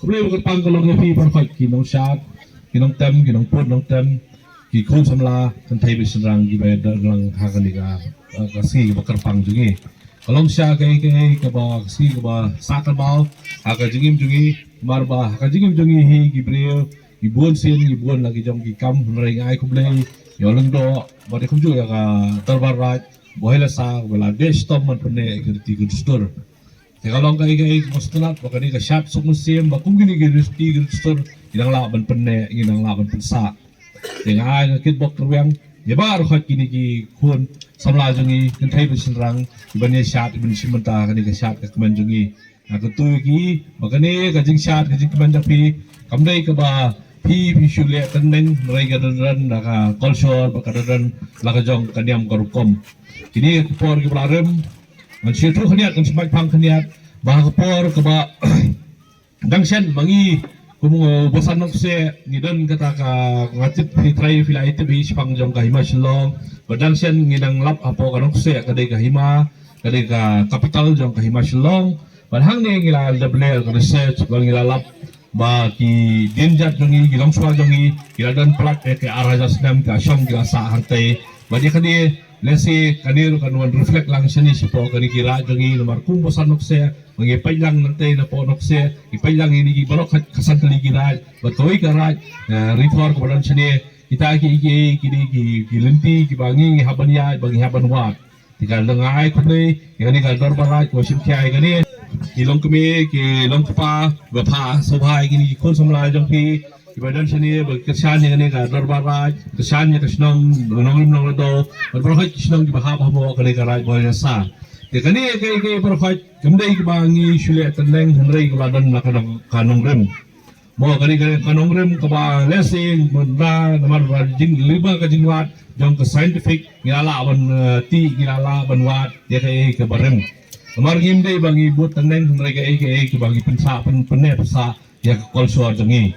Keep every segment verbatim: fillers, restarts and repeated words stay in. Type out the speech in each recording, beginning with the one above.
Khublei ba kyrpang ka long ïa phi baroh ki nongshad, ki nongtem, ki nongput nongtem, ki khun samla, kynthei bad shynrang kiba don lang ha kane ka, ka sngi kaba kyrpang jong ngi. Ka long sha kaei kaei kaba ka sngi kaba sah kynmaw ha ka jingim jong ngi, namar ba ha ka jingim jong ngi hi ki briew ngi bun sien ngi bun la ki jong ki kam, hynrei nga ai khublei ïa u Lyngdoh bad kumjuh ïa ka Dorbar Raid ba hoi la sah ba la dei shitom ban pynneh ïa ka riti ka dustur. Te ka long kaei kaei kaba sngewtynnat ba kane ka shad suk mynsiem ba kum kine ki riti ki dustur ngi dang lah ban pynneh, ngi dang lah ban pynsah. Te nga ai nga kitbok kyrwiang ïa baroh kine ki khun samla jong ngi, kynthei bad shynrang, kiban ïa shad, kiban shim bynta kane ka shad ka kmen jong ngi. Nga kyntu ïa ki ba kane ka jingshad ka jingkmen jong phi kam dei kaba phi phi shu leh tynreng, hynrei ka don don da ka kolshor bad ka don don la ka jong ka niam ka rukom. Kine ki por kiba la rem, ngan shu ïathuh khyndiat, ngan shu mait phang khyndiat ba ha ka por kaba dang shen ma ngi kum u Basan Nongkseh ngi don kata ka, nga tip phi trai phi la ïatip hi shaphang jong ka hima Shillong. Ba dang shen ngi nang lap hapoh ka Nongkseh ka dei ka hima, ka dei ka capital jong ka hima Shillong. Bad hangne ngi la dep leh ka research ba ngi la lap ba ki dienjat jong ngi, ki longshuwa jong ngi ki la don palat ïa ki ar hajar snem, ki la shong ki la sah hangtei. Bad ïa kane lehse kane ruh kan wan reflect lang shane shapoh kane ki raid jong ngi, namar kum u Basan Nongkseh ba ngi peit lang nangtei napoh Nongkseh, ngi peit lang ïa kine ki baroh ka, ka san tylli ki raid bad kawei ka raid, eh, Ri Thor kaba don shane. Kita ki, ki, kine ki, ki lynti kiba ngi, ngi hap ban ïaid, ba ngi hap ban wad. Te ka long, nga ai khublei ïa kane ka Dorbar Raid kaba shim khia ïa kane. Ki longkmie, ki longkpa ba pha sngewbha ïa kine ki khun samla jong phi kiba don shane ba kyrshan ïa kane ka Dorbar Raid, kyrshan ïa ka shnong Nongrim Nongladaw bad baroh ki shnong kiba hap hapoh kane ka raid ba hoi la sah. Te kane kaei kaei baroh kam dei kaba ngi shu leh tynreng, hynrei kaba don la ka nong, ka nongrim. Mo kane ka, ka nongrim kaba lehse mynta namar ba jing, lyngba ka jingwad jong ka scientific ngi la lah ban, eh, tih, ngi la lah ban wad ïa kaei kaba rim. Namar ngim dei ba ngi bud tynreng, hynrei kaei kaei kaba ngi pynsah, pyn, pynneh pynsah ïa ka kolshor jong ngi.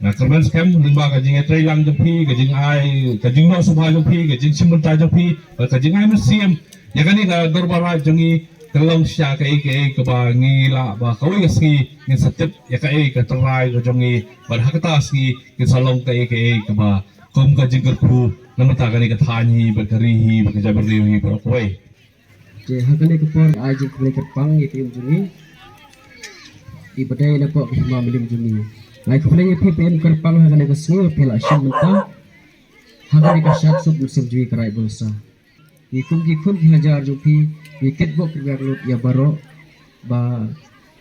Nga kyrmen skhem lyngba ka jingïatreilang jong phi, ka jingai, ka jingnoh sngewbha jong phi, ka jingshim bynta jong phi bad ka jingai mynsiem ïa kane ka Dorbar Raid jong ngi, ka long sha kaei kaei kaba ngi lah ba kawei ka sngi ngin sa tip ïa kaei ka tynrai ka jong ngi bad ha kata sngi ngin sa long kaei kaei kaba kum ka jingkyrkhu na bynta kane ka thaiñ hi bad ka ri hi bad ka jaitbynriew hi baroh kawei. Te ha kane ka por ai jingkhublei kyrpang ïa ka im jong ngi, iba dei napoh ka hima mylliem jong ngi. Nga ai khublei ïa phi ba im kyrpang ha kane ka sngi, phi la shim bynta ha kane ka shad suk mynsiem jong ngi ka raid ba la sah. Ngi kum ki khun ki hajar jong phi ngi kitbok kyrwiang lut ïa baroh ba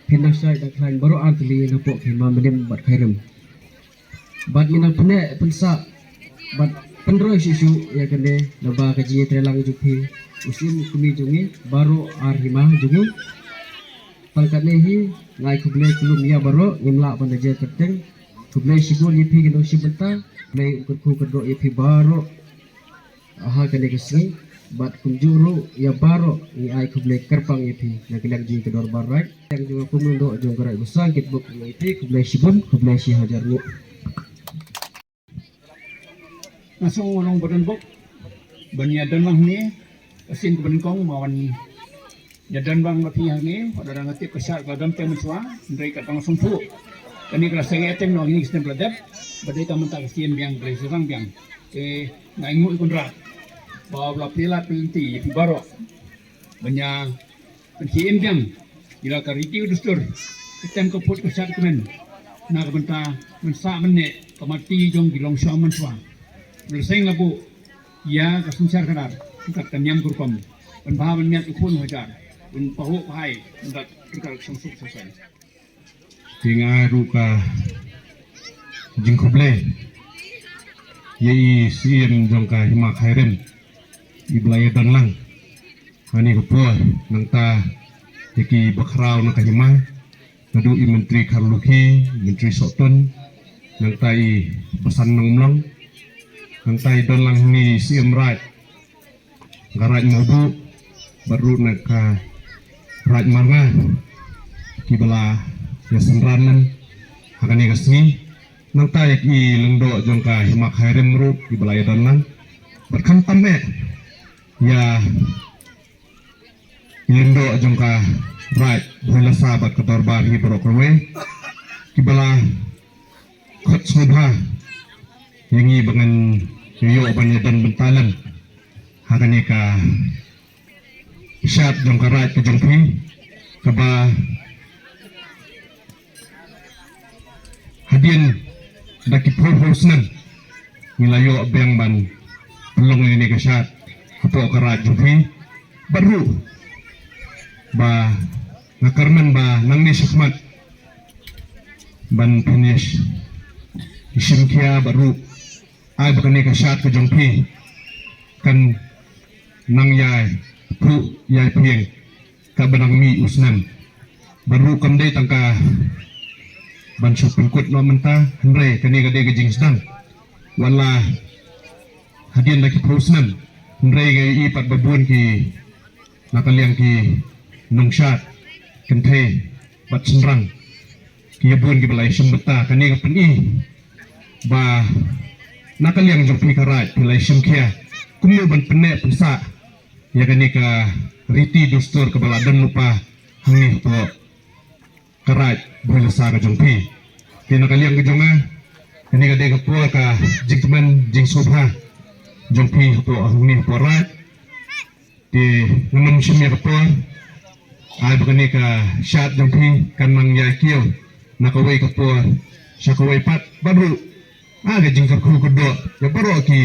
phin dang shai dang khlaiñ baroh artylli napoh ka hima mylliem bad ka rim. Bad ngi nang pynneh pynsah bad pynroi shuh shuh ïa kane naba ka jingïatreilang jong phi, u syiem u kmie jong ngi, baroh ar hima jong ngi. Tang katne hi, nga ai khublei kylluid ïa baroh, ngim lah ban da jer kyrteng. Khublei shibun ïa phi ki nongshim bynta, khublei u kyrkhu kyrdoh ïa phi baroh ha kane ka sngi, bad kumjuh ruh ïa baroh ngi ai khublei kyrpang ïa phi na ka liang jong ka Dorbar Raid, liang jong ka Kum Lyngdoh jong ka Raid Basa, kitbok ïa phi, khublei shibun, khublei shi hajar nguh. Nga sngew long ba don bok ban ïa don lang hangne, ka sien kaba nyngkong ma wan ïa don bang ma phi hangne, wat la nga tip ka shad ka don te mynshuwa, hynrei ka tang sngewthuh. Kane ka la seng ïa teng noh hangne ki snem ba la dep, ba dei ka mynta ka sien biang, ka la seng biang. Te nga ainguh ïa Kynrad ba u la plie lad plie lynti ïa phi baroh ban ïa pynkhie im biang ïa la ka riti ka dustur, ka tem ka put ka shad ka kmen na ka bynta ban sah ban neh ka mati jong ki longshuwa mynshuwa. Ba la seng la buh ïa ka synshar khadar ryngkat ka niam ka rukom, ban bha ban miat u khun u hajar, ban pahuh pahai ryngkat ryngkat ka shongsuk shongsaiñ. Te nga ai ruh ka jingkhublei ïa i Syiem jong ka hima Khyrim iba la ïa don lang ha kane ka por, nangta ïa ki bakhraw na ka hima, Naduh i Myntri Kharlukhi, Myntri Sohtun, nangta i Basan Nongmlong, nangta i don lang hangne i Siem Raij, ka Raij Mawbuh, bad ruh na ka Raij Marnga, kiba la ïa synran lem ha kane ka sngi. Nangta ïa ki lyngdoh jong ka Hima Khyrim ruh kiba la ïa don lang. Bad khamtam eh ïa ki lyngdoh jong ka Raij Bhoilasa bad ka dorbar hi baroh kawei, kiba la khot sngewbha ïa ngi ba ngan ïoh ban ïa don bynta lem ha kane ka shad jong ka Raij ka jong phi, kaba hadien da ki phew phew snem ngi la ïoh biang ban pynlong ïa kane ka shad hapoh ka Raij jong phi. Bad ruh ba nga kyrmen ba nangne shakhmat ban pynïash ki shim khia bad ruh ai ba kane ka shad ka jong phi kan nang ïai phuh ïai phieng kaba nang mih u snem. Bad ruh kam dei tang ka ban shu pynkut noh mynta, hynrei kane ka dei ka jingsdang. Wat la hadien da ki phew snem, hynrei nga ïohi pat ba bun ki na ka liang ki nongshad kynthei bad shynrang, ki ïa bun kiba la ïa shim bynta. Kane ka pyni ba na ka liang jong phi ka Raij phi la ïa shim khia kumno ban pynneh pynsah ïa kane ka riti dustur kaba la don lypa hangne hapoh ka Raij Bhoilasa ka jong phi. Te na ka liang ka jong nga, kane ka dei ka por ka jingkmen jingsngewbha jong phi hapoh hangne hapoh Raij. Te ngan ym shim ïa ka por, ai ba kane ka shad jong phi kan nang ïai kiew na kawei ka por sha kawei pat. Bad ruh ai ka jingkyrkhu kyrdoh ïa baroh ki,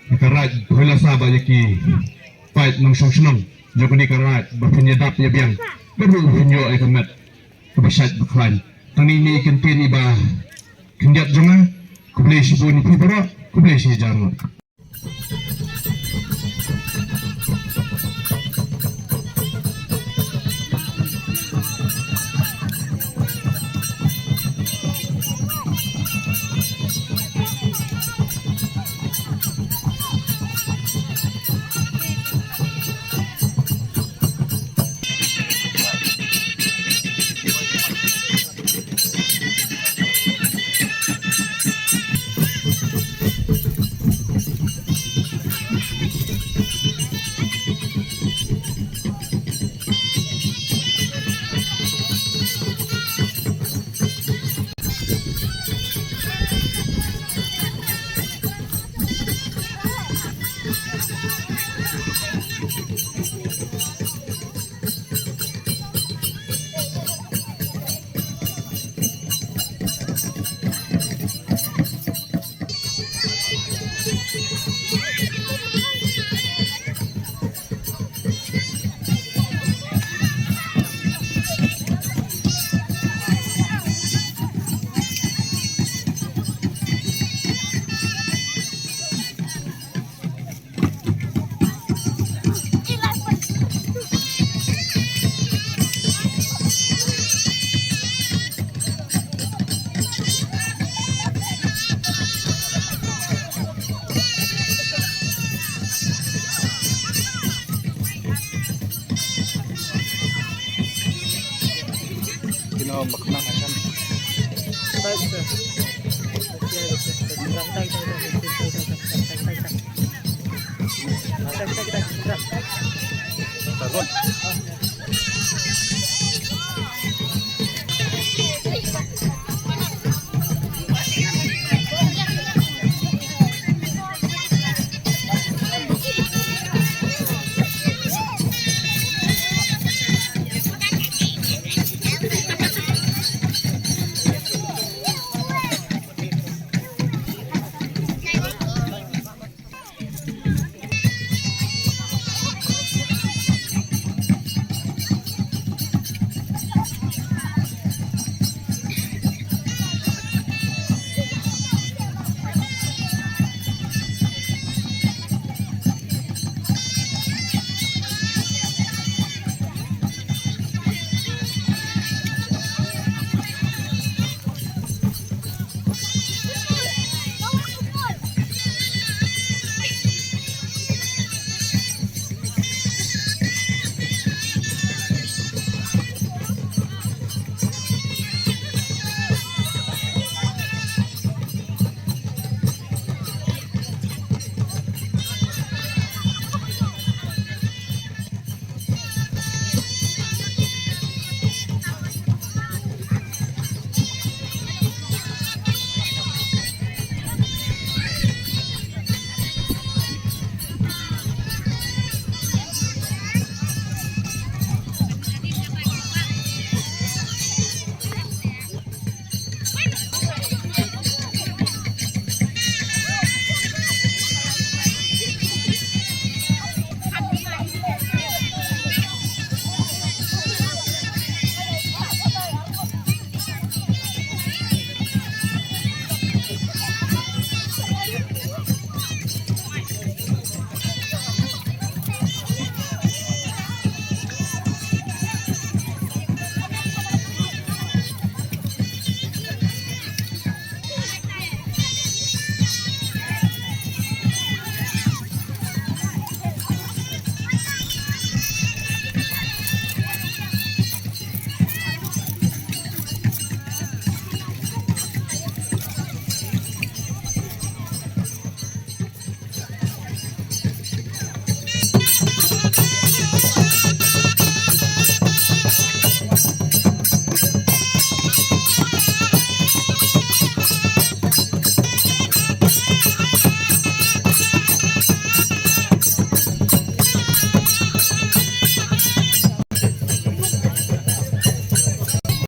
ïa ka Raij Bhoilasa bad ïa ki paid nongshong shnong jong kane ka Raij ba phin ïadap ïa biang. Bad ruh phin ïoh ïa ka met kaba shait ba khlaiñ. Tang ine i kyntien iba khyndiat jong nga. Khublei shibun ïa phi baroh, khublei shihajar nguh. Kino baknang akan. Tarun.